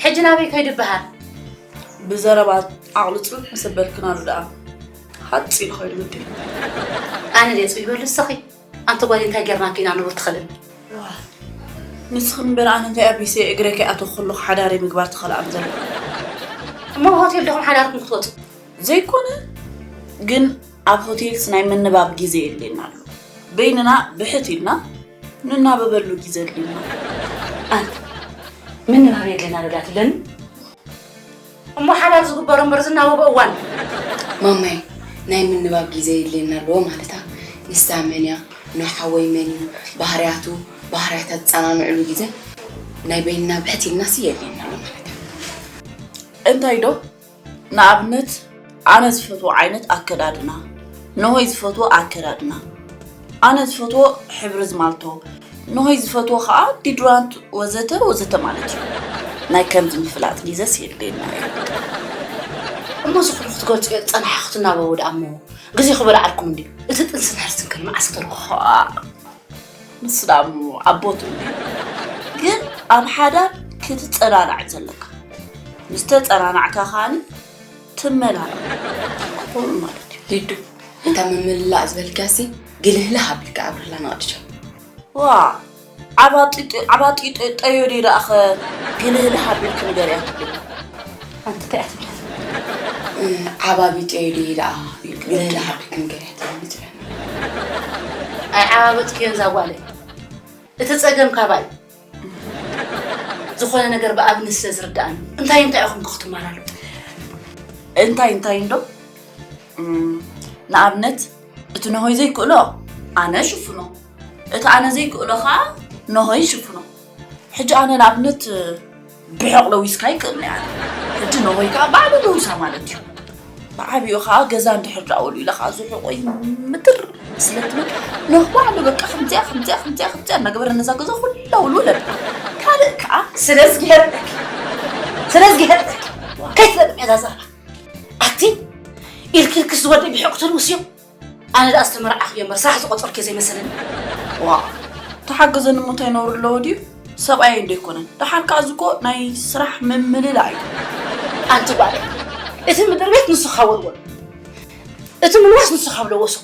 ሕጂ ናበይ ከይዱ ይበሃል? ብዘረባ ዓቕሉ ጽብብ ምስ ኣበልክናሉ ደኣ ሃጽ ኢሉ ከይዱ ግዲ። ኣነ ድየ ጽቢበሉ ንስኺ? ኣንቲ ጓል እንታይ ጌርናኪ ኢና ንቡር ትኽእልን? ዋ፣ ንስኺ እምበር ኣነ እንታይ ኣቢሰ እግረ ከይኣተኹ ከለኹ ሓዳረይ ምግባር ትኽእላ ኣም ዘለኹ። እሞ ሆቴል ዲኹም ሓዳርኩም ክትወጹ? ዘይኮነ፣ ግን ኣብ ሆቴልስ ናይ ምንባብ ግዜ የድልየና ኣሎ። በይንና ብሕት ኢልና ንናበበሉ ግዜ የድልየና። ኣንቲ ምንባብ የድልየና ዶ ትብለኒ? እሞ ሓዳር ዝግበሮ እምበር ዝናበቦ እዋን። ማማይ፣ ናይ ምንባብ ግዜ የድልየና ኣለዎ ማለታ፣ ንሳ መን እያ፣ ንሓወይ መን እዩ፣ ባህርያቱ፣ ባህርያታ ዝጸናንዕሉ ግዜ ናይ በይንና ብሕት ኢልናሲ የድልየና ኣሎ ማለታ። እንታይ ዶ? ንኣብነት፣ ኣነ ዝፈትዎ ዓይነት ኣከዳድና፣ ንሆይ ዝፈትዎ ኣከዳድና፣ ኣነ ዝፈትዎ ሕብሪ ዝማልቶ፣ ንሆይ ዝፈትዎ ኸኣ ዲድራንት ወዘተ ወዘተ ማለት እዩ። ናይ ከምዚ ምፍላጥ ግዜስ የድልየና እዩ። እሞ እዚ ኩሉ ክትገልጹ እየ ዝጸናሕኩ ትናበቡ ደኣ እሞ ግዜ ክበልዓልኩም እንድዩ። እቲ ጥንስን ሕርስን ከ ንመዓስ ክተርኩ? ኸኣ ንሱ ደኣ እሞ ኣቦቱ እንድዩ። ግን ኣብ ሓዳር ክትጸናናዕ እዩ ዘለካ። ምስ ተጸናናዕካ ከኣኒ ትመላላእ ክኸውን ማለት እዩ። ሊዱ፣ እታ ምምልላእ ዝበልካሲ ግልህልህ ኣቢልካ ኣብርህላ ንቕድሻ። ዋ፣ ዓባጢጢ-፣ ዓባጢጠዮ ደይ ደኣኸ ግልህልህ ኣቢልኪ ንገርያ ትብሊ? ኣንቲ እንታይ እያ ትብሊ? እ፣ ዓባቢጠዮ ደይ ደኣ ግልህልህ ኣቢልኪ ንገርያ ትብሊ ትብለኒ። ኣይዓባበጥክዮን እዛ ጓለይ። እቲ ጸገም ካባይ። ዝኾነ ነገር ብኣብነት ስለ ዝርድኣኒ። እንታይ እንታይ ኢኹም ክትመላለጡ? እንታይ እንታይ እንዶ? እም፣ ንኣብነት፣ እቲ ነሆይ ዘይክእሎ ኣነ ሽፍኖ፣ እቲ ኣነ ዘይክእሎ ኸኣ ነሆይ ሽፍኖ። ሕጂ ኣነ ንኣብነት ብሕቕ ለዊስካ ይክእል ናይ ኣነ። ሕጂ ነሆይ ከኣ ባዕሉ ልውሳ ማለት እዩ። ብዓቢኡ ኸኣ ገዛ እንድሕር ደኣ ወልኢለ ኸኣ ዝሑቕ ወይ ምድር ስለ ትብል፣ ነሆ ባዕሉ በቃ ከምዚኣ፣ ከምዚኣ፣ ከምዚኣ፣ ከምዚኣ እናገበረ ነዛ ገዛ ኩላ ውልውል ኣብላ። ካልእ ከኣ ስለ ዝግሄረለኪ፣ ስለ ዝግሄረለኪ፣ ከይትለቅምያ እዛ ዛራ። ኣቲ ኢልኪ ኢልኪ ዝወደይ ብሕቕ ተልውስዮ። ኣነ ደኣ ዝተመርዓኹ እየ እምበር ስራሕ ዝቖጸርኩ ዘይመሰለኒ። ዋ፣ ተሓገዘኒ እሞ እንታይ ነውሪ ኣለዎ ድዩ? ሰብኣየይ እንዶ ኣይኮነን። ደሓር ከኣ እዚ እኮ ናይ ስራሕ ምምልላእ እዩ። ኣንቲ ጓለይ፣ እቲ ምድሪ ቤት ንሱ ካብ ወልወሎ፣ እቲ ምልዋስ ንሱ ካብ ለወሶ፣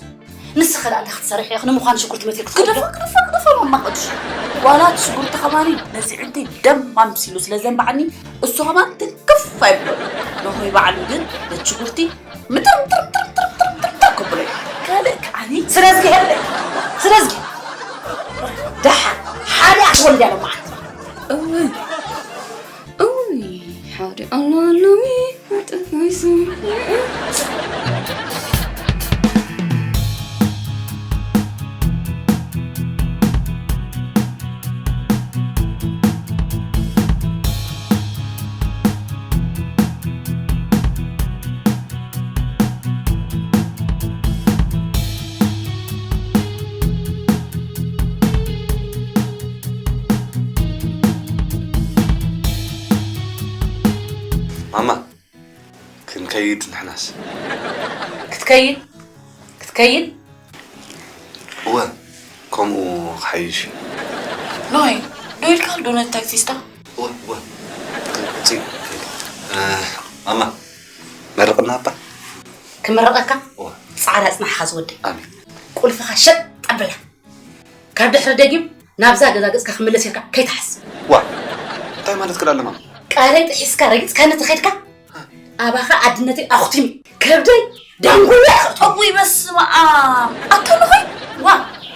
ንስኺ ደኣ እንታይ ክትሰርሒ ኢኺ? ንምዃኑ ሽጉርቲ መትሪ ክትከዶ? ግደፎ፣ ግደፎ፣ ግደፎ፣ ማማ ቅዱስ። ዋላ እቲ ሽጉርቲ ከማኒ ነዚ ዕንተይ ደም ኣምሲሉ ስለ ዘንባዓኒ፣ እሱ ከማን ትንክፍ ኣይብሎ። ነሆይ ባዕሉ ግን ነቲ ሽጉርቲ ምጥር፣ ምጥር፣ ምጥር፣ ምጥር፣ ምጥር፣ ምጥር ክብሎ እዩ። ካልእ ከዓኒ ስለዝጊ፣ ስለዝጊ። ደሓን ሓደ ኣትወልድ ያለ መዓት። How do I wanna be with the person? ማማ፣ ክንከይድ ንሕናስ። ክትከይድ? ክትከይድ? እወ፣ ከምኡ ክሓይሽ እዩ። ኖይ፣ ዶ ኢልካ ዶ ነቲ ታክሲስታ? እወ፣ እወ። ክንክጽ እዩ። እ፣ ማማ፣ መርቕና እባ። ክምረቐካ? እወ። ጻዕዳ ጽናሕኻ ዝወደይ። ኣሜን። ቁልፍኻ ሸጥ ኣበላ። ካብ ድሕሪ ደጊም ናብዛ ገዛ ገጽካ ክምለስ ኢልካ ከይትሓስብ። ዋ፣ እንታይ ማለት ክዳለማ? ቃለይ ጥሒስካ ረጊጽካኒ ተኸድካ፣ ኣባኻ ኣድነተይ ኣኹቲሙ። ከብደይ ዳንጉያ። እውይ በስመ ኣብ። ኣታ ንኾይ፣ ዋ፣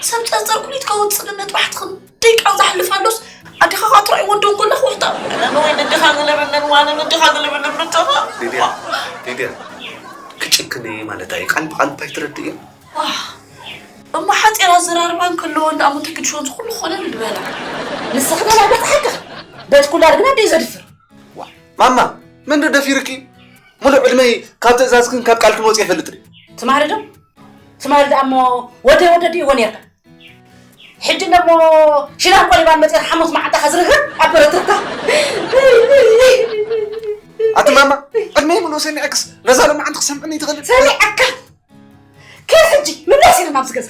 ሰብ ጸርጸር ኩሊት ከውጽእ ግን ነጥባሕትኽን ደቂቃ ዝሓልፍ ኣሎስ፣ ኣዴኻ ኸኣ ትራእይ ወደን ኮላ ክወሕጣ። ኣነ ወይ ነዴኻ ገለበለን፣ ዋነ ነዴኻ ገለበለን መጫኻ። ሊድያ፣ ሊድያ፣ ክጭክን እየ ማለት ኣየ። ቃል ብቃል እንታይ ትረድእ እየ? ዋህ፣ እሞ ሓጺር ኣዘራርባ እንከለዎ እንዳ ኣሞ ተግድሾን ዝኹሉ ኾነ ንድበላ። ንስኺ ተላገጽ ሓቅኺ። በቲ ኩላ ግን ኣደይ ዘድፍር። ዋ፣ ማማ፣ መን ዶ ደፊርኪ? ሙሉእ ዕድመይ ካብ ትእዛዝክን ካብ ቃልክን ወጺኤ ይፈልጥ ድዩ? ትማሊ ዶ? ትማሊ ደኣ እሞ ወደይ ወደዲ እዎ ነርካ። ሕጂ ደሞ ሽላን ቆሊባን መጺኤ ሓሙስ መዓልታ ከዝርግር ኣብ በረትርካ። ኣቲ ማማ፣ ዕድመይ ሙሉእ ሰሚዐክስ ነዛ ሎማዓንቲ ክሰምዕኒ ይትኽእል? ሰሚዐካ። ከ ሕጂ ምለስ ኢለ ናብዚ ገዛ።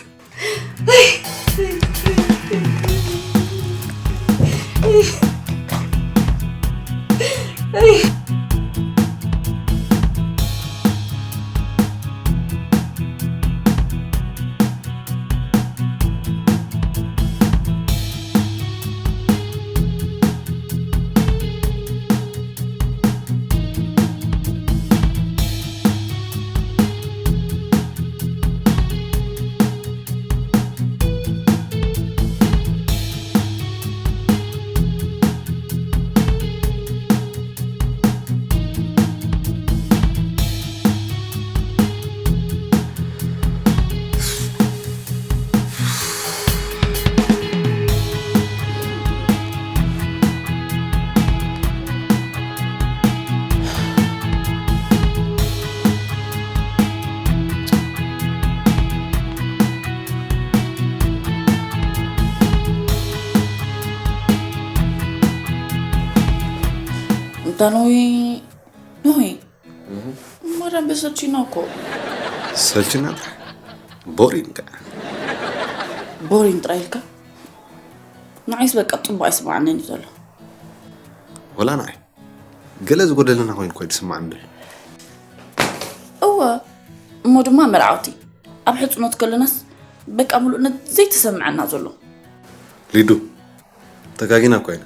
እንታ ኖይ፣ ኖይ። እህ። እሞ ደንበ ሰልችና እኮ። ሰልችና ጥራሕ? ቦሪን ከ? ቦሪን ጥራይ ኢልካ? ንዓይስ በቃ ጽቡቕ ኣይስምዓንን እዩ ዘሎ። ወላ ንዓይ። ገለ ዝጎደለና ኮይኑ እኮ እዩ ዝስምዓኒ ዘሎ። እወ፣ እሞ ድማ መርዓውቲ። ኣብ ሕጽኖት ከለናስ በቃ ምሉእነት ዘይተሰምዐና ዘሎ። ሊዱ፣ ተጋጊና እኮ ኢና።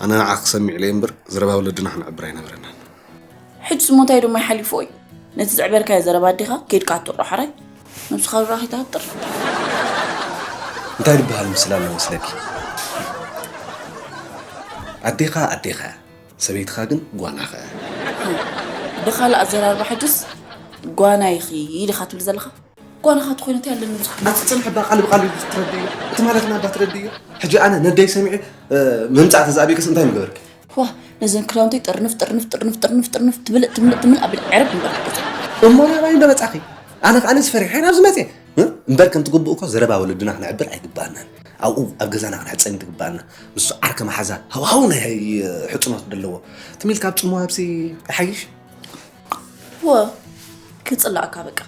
ኣነ ንዓኺ ክሰምዕ ኢለ እምበር፣ ዘረባ ወለድና ክነዕብር ኣይነበረናን። ሕጅስ እሞ እንታይ ደሞ ይሓሊፎ እዩ? ነቲ ዘዕበርካዮ ዘረባ ኣዴኻ ኬድካ ኣትወቕዖ ሓራይ? ነብስኻ ርራኺ ትሃጥር። እንታይ ዝበሃል ምስላ ኣሎ መስለኪ? ኣዴኻ ኣዴኻ እያ፣ ሰበይትኻ ግን ጓናኻ እያ። ብኻልእ ኣዘራርባ ሕጅስ ጓና ኢኺ ኢኻ ትብል ዘለኻ? ጓና ኻትኮይነት ያለን ብዙሕ ኣቲ ጽንሕ እባ ቃል ብቃል እዩ ትረድእዮ። እቲ ማለትና እባ ትረድእዮ። ሕጂ ኣነ ነደይ ሰሚዐ፣ እ፣ ምምጻእ ተዛእቢክስ እንታይ ምገበርኪ? ዋ፣ ነዘን ክዳውንተይ ጥርንፍ፣ ጥርንፍ፣ ጥርንፍ፣ ጥርንፍ፣ ጥርንፍ ትብል፣ ትምልእ፣ ትምልእ ኣቢለ ዕረብ ምበልኩ ገዛ። እሞ ናባይ እንዶ መጻኺ? ኣነ ከኣ ነዚ ፈሪሐ ናብዚ መጽየ። እ? እምበር ከምቲ ግቡእ እኮ ዘረባ ወለድና ክነዕብር ኣይግባእናን። ኣብኡ ኣብ ገዛና ክንሕጸን ትግባእና። ንሱ ዓርከ መሓዛ ሃዋህው ናይ ሕጽኖት ደለዎ። ትም ኢልካ ኣብ ጽምዋ ኣብሲ ይሓይሽ? ወ፣ ክጽላእካ በቃ።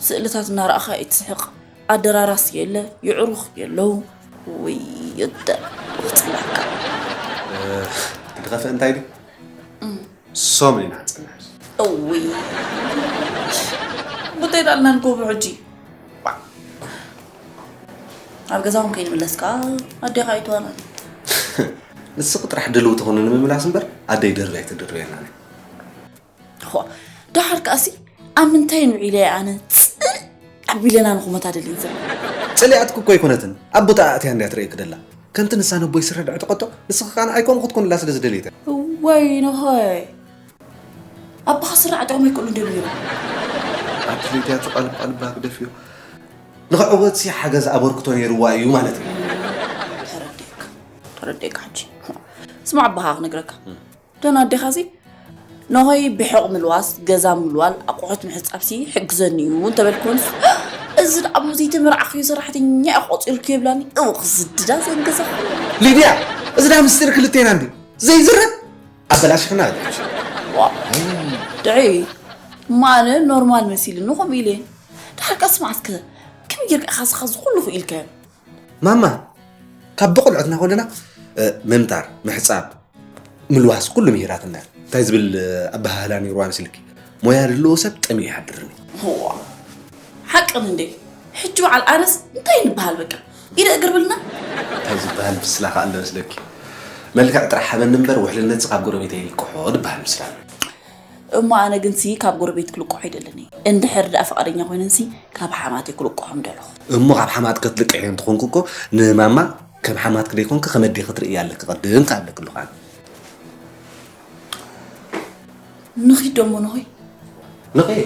ስእልታት እናረኣኻ እትስሕቕ፣ ኣደራራስ የለ፣ የዕሩኽ የለው። ውይ፣ ይደ-፣ ክጽላእካ። እ፣ ድኸፍእ እንታይ ድዩ? እም። ሶም ኢና ንጸንሕ። እውይ። ቡተይ ዳልና ንጎቦ ሕጂ። ዋ። ኣብ ገዛውን ከይንምለስካ ኣዴኻ ኣይትዋናን። ንስኺ ጥራሕ ድልው ተኾነ ንምምላስ እምበር ኣደይ ደርቢ ኣይትድርበየናን። ሆ፣ ደሓር ከኣሲ ኣብ ምንታይ ንውዒለ ኣነ ጽል ኣቢለና ንኹመታ ደልይን ዘሎ። ጽልያትኩ እኮ ኣይኮነትን። ኣብ ቦታኣ ኣእትያ እንድያ ትርእየኪ ደላ። ከምቲ ንሳ ነቦይ ስረድ ዕጥቐቶ፣ ንስኺ ከኣ ንኣይ ከምኡ ክትኮንላ ስለ ዝደለየት እያ። እዋ፣ ወይ ነሆይ ኣባኻ ስራሕ ጥቕሚ ኣይክእሉ እንደ ነይሩ። ኣቲ ሊድያ፣ ተቓልብ ቃልባ ግደፍዮ። ንኽዕወትሲ ሓገዝ ኣበርክቶ ነይርዋ እዩ ማለት እዩ። ተረዲእካ፣ ተረዲእካ። ሕጂ ስማዕ ኣባኻ ክነግረካ። ደና ኣዴኻሲ ነሆይ ብሕቕ ምልዋስ፣ ገዛ ምልዋል፣ ኣቑሑት ምሕጻብሲ ሕግዘኒ እዩ እንተበልክወንስ፣ እዚ ደኣ ብዙይ ተመርዓኽዮ ሰራሕተኛ እዩ ቆጺርክዮ ይብላኒ። እው ክዝድዳ ዘንገዛ። ሊድያ፣ እዚ ደኣ ምስጢር ክልቴና እንዲ ዘይዝረብ ኣበላሽኽና ኣለች። ዋ፣ ድዒ ማነ ኖርማል መሲልኒ ከምኡ ኢለ። ድሓር ከስማዕስከ ከመይ ጌርካ ኢኻ ዝኻ ዝኹሉ ኢልካዮ? ማማ፣ ካብ ብቑልዕትና ኮለና፣ እ፣ ምምጣር፣ ምሕጻብ፣ ምልዋስ ኩሉ ምሂራትና። እንታይ ዝብል፣ እ፣ ኣበሃህላ ነይርዋ መስልኪ? ሞያ ዘለዎ ሰብ ጠሚኡ ይሓድርን እዩ። እዋ፣ ሓቅን እንዴ? ሕጂ በዓል ኣነስ እንታይ ንበሃል በቃ? ኢደ እግር ብልና? እንታይ ዝበሃል ብስላ ከ ኣሎ መስለኪ? መልክዕ ጥራሕ ሃበኒ እምበር ውሕልነት ካብ ጎረቤተይ ይልቅሖ ዝበሃል ምስላ። እሞ ኣነ ግንሲ ካብ ጎረቤት ክልቅሖ ኣይደልን እየ። እንድሕር ደኣ ፍቓደኛ ኮይነንሲ ካብ ሓማተይ ክልቅሖም ደለኹ። እሞ ካብ ሓማት ከትልቅሕዮ እንተኾንኩ እኮ ንማማ ከም ሓማት ክደይኮንኪ ከም ኣዴ ክትርእያ ኣለኪ ቅድም ክኣብለኪ ኣለኹ ኣነ። ንኺድ ደሞ ንኾይ? ንኸይ?